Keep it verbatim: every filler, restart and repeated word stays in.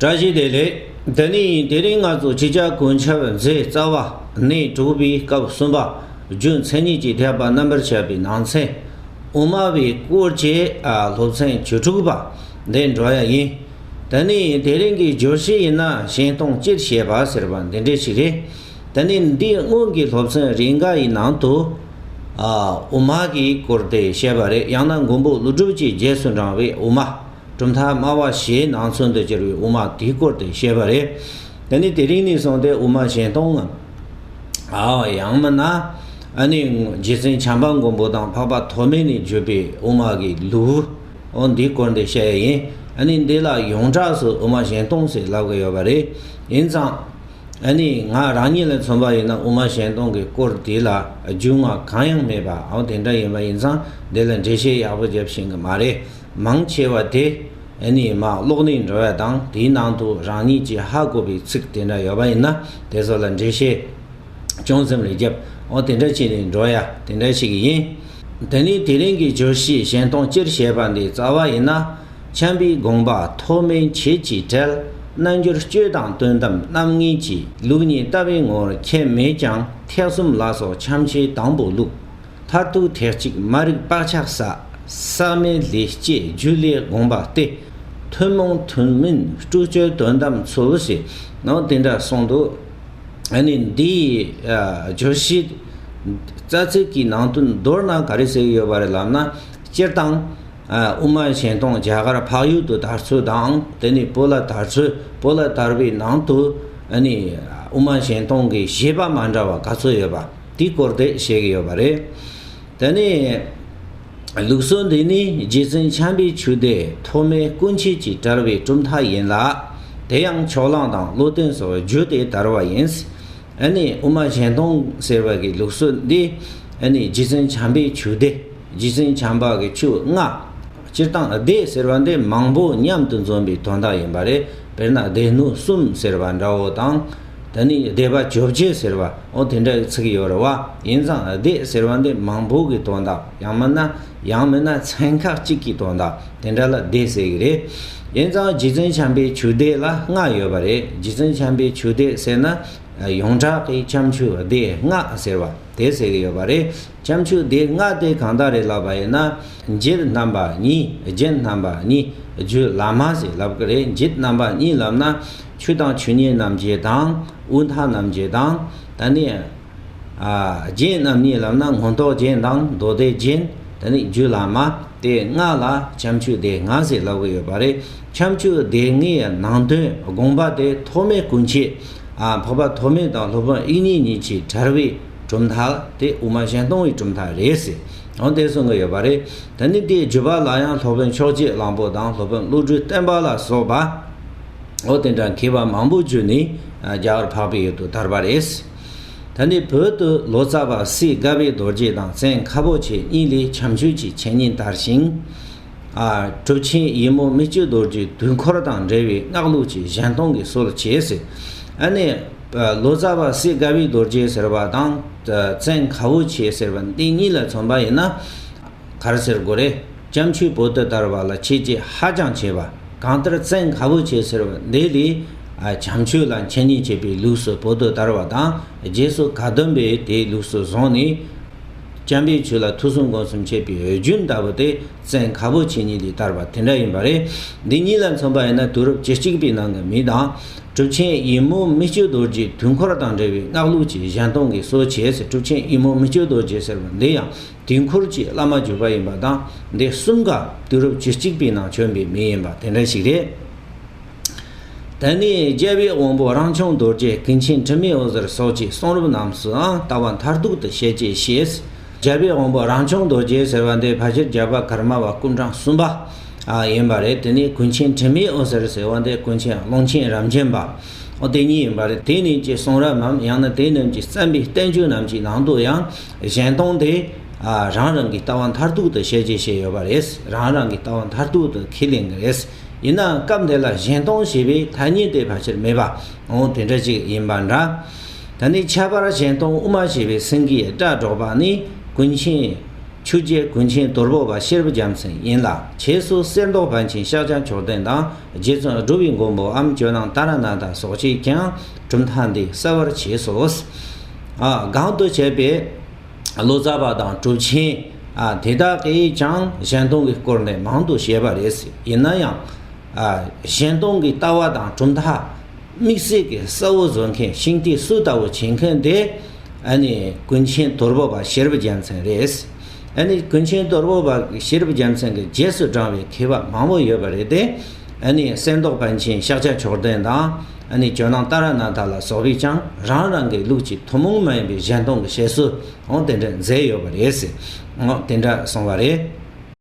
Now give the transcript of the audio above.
བཀྲ་ཤིས་བདེ་ལེགས། དེ་ནས་དེ་རིང་ང་ཚོ་ཕྱི་རྒྱལ་གོ་ཆ་བའི་མཛད་རྩ་བ་གནས་དྲུག་པའི་སྐབས་གསུམ་པ། རྒྱུ་མཚན་ཉིད་ཀྱི་ཐེག་པ་རྣམ་པར་དཔྱད་པའི་ནང་ཚན། དབུ་མ་པའི་སྐོར་གྱི་ཨ་སློབ་ཚན་བཅུ་དྲུག་པ་འདི་འགྲོ་ཡ་ཡིན། དེ་ནས་དེ་རིང་གི་བརྗོད་གཞི་ཡིན་ན་གཞན་སྟོང་སྤྱིར་བཤད་པ་ཟེར་བ་འདི་འདྲ་ཞིག་རེད། དེ་ནས་འདིའི་སྔོན་གྱི་སློབ་ཚན་རེ་འགའ་ཡི་ནང་དུ་ཨ་དབུ་མ་གི་སྐོར་དེ་བཤད་པ་རེད། ཡང་ན་མགོན་པོ་ཀླུ་སྒྲུབ་ཀྱི་རྗེས་སུ་འབྲངས་པའི་དབུ་མ། གྲུབ་མཐའ་སྨྲ་བ་བཞིའི་ནང་ཚན་དུ་གྱུར་བའི་དབུ་མ་དེའི་སྐོར་དེ་བཤད་པ་རེད། དེ་ནི་དེ་རིང་ནས་བཟུང་སྟེ་དབུ་མ་གཞན་སྟོང་ངམ། ཨའོ་ཡང་མིན་ན། ཨ་ནི་རྗེ་བཙུན་བྱམས་པ་མགོན་པོ་དང་འཕགས་པ་ཐོགས་མེད་ནས་བརྗོད་པའི་དབུ་མ་གི་ལུགས། འོ་འདིའི་སྐོར་འདི་བཤད་ཡ་ཡིན། ཨ་ནི་འདི་ལ་ཡོངས་གྲགས་སུ་དབུ་མ་གཞན་སྟོང་ཟེར་ལབ་ཀྱི་ཡོད་པ་རེད། ཡིན་ཙང་། ཨ་ནི་ང་རང་ཉིད་ལ་མཚོན་པ་ཡིན་ན་དབུ་མ་གཞན་སྟོང་གི་སྐོར་དེ་ལ་རྒྱུས་མངའ་གང་ཡང་མེད་པ་འོ་དེ་འདྲ་ཡིན་པ་ཡིན་ཙང་འདི་ལ་འགྲེལ་བཤད་ཡག་པོ་རྒྱབ་ཤེས་ཀྱི་མ་རེད། མང་ཆེ་བ་དེ་ཨ་ནི་མར་ཀློག་ནས་འགྲོ་ཡ་དང་དེའི་ནང་དུ་རང་ཉིད་ཀྱིས་ཧ་གོ་བའི་ཚིག་དེ་འདྲ་ཡོད་པ་ཡིན་ན་དེ་ཚོ་ལ་འགྲེལ་བཤད་ཅུང་ཙམ་རེ་རྒྱབ་འོ་དེ་འདྲ་བྱས་ནས་འགྲོ་ཡ་དེ་འདྲ་ཞིག་ཡིན། དེ་ནི་དེ་རིང་གི་བརྗོད་གཞི་གཞན་སྟོང་སྤྱིར་བཤད་པ་འདི་རྩ་བ་ཡིན་ན། འཆམ་པའི་དགོངས་པ་ཐོགས་མེད་ཁྱེད་ཀྱིས་བཀྲལ། རྣལ་འབྱོར་སྤྱོད་དང་དོན་དམ་རྣམ་ངེས་ཀྱི། ལུགས་གཉིས་ལྟ་བའི་ངོ་བོར་ཁྱད་མེད་ཀྱང་། ཐེག་གསུམ་ལ་སོགས་འཆམ་ཆོས་དང་པོ་ལུགས། མཐར་ཐུག་ཐེག་གཅིག་མ་རིག་བག་ཆགས་ཟད། ཟག་མེད་ལས་སྐྱེས་རྒྱུད་ལས་དགོངས་པ་སྟེ། ཐུན་མོང་ཐུན་མིན་སྤྲོས་བཅོས་དོན་དམ་ཚུལ་ཞེས་ནང་དེ་འདྲ་གསུངས་འདུག་ཨ་ནི་འདིའི་ཨ་བརྗོད་གཞི་རྩ་ཚིག་གི་ནང་དོན་མདོར་ན་ག་རེ་ཟེར་གྱི་ཡོད་པ་རེད་ལབ་ན། སྤྱིར་བཏང་ཨ་དབུ་མ་གཞན་སྟོང་རྒྱ་གར་འཕགས་ཡུལ་དུ་དར་ཚུལ་དང་དེ་ནས་བོད་ལ་དར་ཚུལ། བོད་ལ་དར་བའི་ནང་དུ་ཨ་ནི་དབུ་མ་གཞན་སྟོང་གི་བཞེད་པ་མ་འདྲ་བ་ག་ཚོད་ཡོད་པ་དེའི་སྐོར་དེ་བཤད་ཀྱི་ཡོད་པ་རེད། དེ་ནས། ལུགས་སྲོལ་འདི་ནི་རྗེ་བཙུན་འཆམ་པའི་ཆོས་སྡེ་ཐོགས་མེད་སྐུ་མཆེད་ཀྱིས་བཀྲལ་བའི་གྲུབ་མཐའ་ཡིན་ལ། དེ་ཡང་ཕྱོགས་གླང་དང་བློ་ལྡན་སོགས་བརྒྱུད་དེ་དར་བ་ཡིན། ཨ་ནི་དབུ་མ་གཞན་སྟོང་ཟེར་བ་གི་ལུགས་སྲོལ་འདི་ཨ་ནི་རྗེ་བཙུན་འཆམ་པའི་ཆོས་སྡེ། རྗེ་བཙུན་འཆམ་པ་གི་ཆོས་ལྔ། སྤྱིར་བཏང་སྡེ་ཟེར་བ་འདི་མང་པོ་མཉམ་དུ་འཛོམས་པའི་དོན་དག་ཡིན་པ་རེད། དཔེར་ན་སྡེ་སྣོད་གསུམ་ཟེར་བ་འདྲ་བོ་དང་། དེ་ནི་སྡེ་པ་བཅོ་བརྒྱད་ཟེར་བ་འོ་དེ་འདྲ་ཚིག་ཡོད་རེད་བ། ཡིན་ཙང་སྡེ་ཟེར་བ་འདི་མང་པོ་གི་དོན་དག་ཡང་མིན་ན་ཡང་མིན་ན་ཚན་ཁག་གཅིག་གི་དོན་དག་དེ་འདྲ་ལ་སྡེ་ཟེར་གི་རེད། ཡིན་ཙང་རྗེ་བཙུན་འཆམ་པའི་ཆོས་སྡེ་ལ་ལྔ་ཡོད་པ་རེད། རྗེ་བཙུན་འཆམ་པའི་ཆོས་སྡེ་ཟེར་ན་ཡོངས་གྲགས་ཀྱི་འཆམ་ཆོས་སྡེ་ལྔ་ཟེར་བ། དེ་ཟེར་གྱི་ཡོད་པ་རེད། འཆམ་ཆོས་སྡེ་ལྔ་དེ་གང་དག་རེད་ལབ་པ་ཡིན་ན། འགྱེད་རྣམ་པ་གཉིས། རྒྱན་རྣམ་པ་གཉིས། རྒྱུད་བླ་མ་ཟེར་ལབ་ཀྱི་རེད། འགྱེད་རྣམ་པ་གཉིས་ལབ་ན། ཆོས་དང་ཆོས་ཉིད་རྣམ་འབྱེད་དང་། དབུ་མཐའ་རྣམ་འབྱེད་དང་། ད་ནི། ཨ། རྒྱན་རྣམ་གཉིས་ལབ་ན་མངོན་རྟོགས་རྒྱན་དང་མདོ་སྡེ་རྒྱན། ད་ནི་རྒྱུད་བླ་མ། དེ་ལྔ་ལ་འཆམ་ཆོས་སྡེ་ལྔ་ཟེར་ལབ་ཀྱི་ཡོད་པ་རེད། འཆམ་ཆོས་སྡེ་ལྔའི་ནང་དོན་དགོངས་པ་དེ་ཐོགས་མེད་སྐུ་མཆེད། ཨ། འཕགས་པ་ཐོགས་མེད་དང་སློབ་དཔོན་དབྱིག་གཉེན་གཉིས་ཀྱིས་བཀྲལ་བའི་གྲུབ་མཐའ་དེ་དབུ་མ་གཞན་སྟོང་བའི་གྲུབ་མཐའ་རེད་ཟེར། འོ་དེ་གསུང་གི་ཡོད་པ་རེད། ད་ནི་དེའི་བརྒྱུད་པ་ལ་ཡང་སློབ་དཔོན་ཕྱོགས་བཅུའི་གླང་པོ་དང་སློབ་དཔོན་བློ་གྲོས་བརྟན་པ་ལ་སོགས་པ། འོ་དེ་འདྲ་མཁས་པ་མང་པོ་བརྒྱུད་ནས་རྒྱ་གར་འཕགས་པའི་ཡུལ་དུ་དར་བ་རེད། ད་ནི་བོད་དུ་ལོ་ཙཱ་བ་སྲས་དགའ་བའི་རྡོ་རྗེ་དང་བཙན་ཁ་བོ་ཆེ་གཉིས་ལས་འཆམ་ཆོས་ཀྱི་འཆད་ཉན་དར་ཞིང་། ཨ། གྲུབ་ཆེན་ཡེ་མོ་མི་བསྐྱོད་རྡོ་རྗེའི་དུས་འཁོར་དང་འབྲེལ་བའི་སྔགས་ལུགས་ཀྱི་གཞན་སྟོང་གི་སྲོལ་ཕྱེས་ཟེར། ཨ་ནི། ལོ་ཙཱ་བ་སྲས་དགའ་བའི་རྡོ་རྗེ་ཟེར་བ་དང་། བཙན་ཁ་བོ་ཆེ་ཟེར་བ་འདི་གཉིས་ལ་མཚོན་པ་ཡིན་ན། ག་རེ་ཟེར་དགོས་རེད། འཆམ་ཆོས་བོད་དུ་དར་བ་ལ་བྱས་རྗེས་ཧ་ཅང་ཆེ་བ། གང་ལྟར་བཙན་ཁ་བོ་ཆེ་ཟེར་བ་འདི་ལས། ཨ། འཆམ་ཆོས་ལ་འཆད་ཉན་བྱེད་པའི་ལུགས་སུ་བོད་དུ་དར་བ་དང་། རྗེས་སུ་ཁ་སྡོམ་པས་དེའི་ལུགས་སུ་བཟུང་ནས། སྤྱན་པའི་ཆོས་ལ་ཐོས་བསམ་སྒོམ་གསུམ་བྱེད་པའི་རྒྱུན་ལྟ་བུ་དེ་བཙན་ཁ་བོ་ཆེ་གཉིས་ལས་དར་བ་དེ་འདྲ་ཡིན་པ་རེད། འདི་གཉིས་ལ་མཚོན་པ་ཡིན་ན་དུས་རབས་བཅུ་གཅིག་པའི་ནང་གི་མི་དང་། གྲུབ་ཆེན་ཡེ་མོ་མི་བསྐྱོད་རྡོ་རྗེའི་དུས་འཁོར་དང་འབྲེལ་བའི་སྔགས་ལུགས་ཀྱི་གཞན་སྟོང་གི་སྲོལ་ཕྱེས་ཟེར། གྲུབ་ཆེན་ཡེ་མོ་མི་བསྐྱོད་རྡོ་རྗེ་ཟེར་བ་འདི་ཡང་དུས་འཁོར་གྱི་བླ་མ་བརྒྱུད་པ་ཡིན་པ་དང་། འདི་གསུམ་ཀ་དུས་རབས་བཅུ་གཅིག་པའི་ནང་བྱོན་པའི་མི་ཡིན་པ་དེ་འདྲ་ཞིག་རེད། ད་ནི་རྒྱལ་བའི་དབང་པོ་རང་བྱུང་རྡོ་རྗེ། ཀུན་མཁྱེན་དྲི་མེད་འོད་ཟེར་སོགས་ཀྱི་གསུང་རབ་རྣམས་སུའང་ལྟ་བ་མཐར་ཐུག་ཏུ་བཤད་ཅེས་བཤད། རྒྱལ་བའི་དབང་པོ་རང་བྱུང་རྡོ་རྗེ་ཟེར་བ་འདི་ཕལ་ཆེར་རྒྱལ་བ་ཀརྨ་པ་སྐུ་ཕྲེང་གསུམ་པ་ཨ་ཡིན་པ་རེད། དེ་ནས་ཀུན་མཁྱེན་དྲི་མེད་འོད་ཟེར་ཟེར་བ་འདི་ཀུན་མཁྱེན་ཀློང་ཆེན་རབ་འབྱམས་པ། འོ་དེ་གཉིས་ཡིན་པ་རེད། དེ་གཉིས་ཀྱི་གསུང་རབ་མམ་ཡང་ན་དེ་རྣམས་ཀྱིས་བརྩམས་པའི་བསྟན་བཅོས་རྣམས་ཀྱི་ནང་དུ་ཡང་གཞན་སྟོང་དེ་ཨ་རང་རང་གི་ལྟ་བ་མཐར་ཐུག་ཏུ་བཤད་ཅེས་བཤད་ཡོད་པ་རེད། རང་རང་གི་ལྟ་བ་མཐར་ཐུག་ཏུ་ཁས་ལེན་གྱི་རེད། ཡིན་ནའང་སྐབས་འདི་ལ་གཞན་སྟོང་ཞེས་པའི་ཐ་སྙད་དེ་ཕལ་ཆེར་མེད་པ། འོ་དེ་འདྲ་ཅིག་ཡིན་པ་འདྲ། ད་ནི་ཁྱད་པར་གཞན་སྟོང་དབུ་མ་ཞེས་པའི་སེང་གེའི་སྒྲ་སྒྲོགས་པ་ནི་ཀུན་མཁྱེན་ ཆོས་རྗེ་ཀུན་མཁྱེན་དོལ་པོ་པ་ཤེར་བ་རྒྱལ་མཚན་ཡིན་ལ། ཁྱེད་ཚོ་གསེར་མདོག་པཎ་ཆེན་ཤཱཀྱ་མཆོག་ལྡན་དང་རྗེ་བཙུན་འགྲོ་བའི་མགོན་པོ་ཨ་མ་ཇོ་ནང་ཏཱ་ར་ནཱ་ཐ་སོགས་ཀྱིས་ཀྱང་གྲུབ་མཐའ་འདི་གསལ་བར་བྱས་སོ། ཨ་གང་དུ་བྱས་པའི་ལོ་ཙཱ་བ་དང་གྲུབ་ཆེན་ཨ་དེ་དག་གིས་ཀྱང་གཞན་སྟོང་གི་སྐོར་ནས་མང་དུ་བཤད་པ་རེད། ཡིན་ན་ཡང་ཨ་གཞན་སྟོང་གི་ལྟ་བ་དང་གྲུབ་མཐའ་དམིགས་བསལ་གྱི་གསལ་བོ་བཟོ་མཁན་ཤིང་རྟའི་སྲོལ་ལྟ་བུ་བྱེད་མཁན་དེ་ཨ་ནི་ཀུན་མཁྱེན་དོལ་པོ་པ་ཤེར་བ་རྒྱལ་མཚན་རེད། ཨ་ནི་ཀུན་མཁྱེན་དོལ་པོ་པ་ཤེར་བ་རྒྱལ་མཚན་གྱི་རྗེས་སུ་འབྲང་བའི་མཁས་པ་མང་པོ་ཡོད་པ་རེད་དེ། ཨ་ནི་གསེར་མདོག་པཎ་ཆེན་ཤཱཀྱ་མཆོག་ལྡན་དང་ཨ་ནི་ཇོ་ནང་ཏཱ་ར་ནཱ་ཐ་ལ་སོགས་པས་ཀྱང་རང་རང་གི་ལུགས་ཀྱི་ཐུན་མོང་མ་ཡིན་པའི་གཞན་སྟོང་གི་བཤད་སྲོལ་འོ་དེ་འདྲ་མཛད་ཡོད་པ་རེད། འོ་དེ་འདྲ་གསུངས་པ་རེད།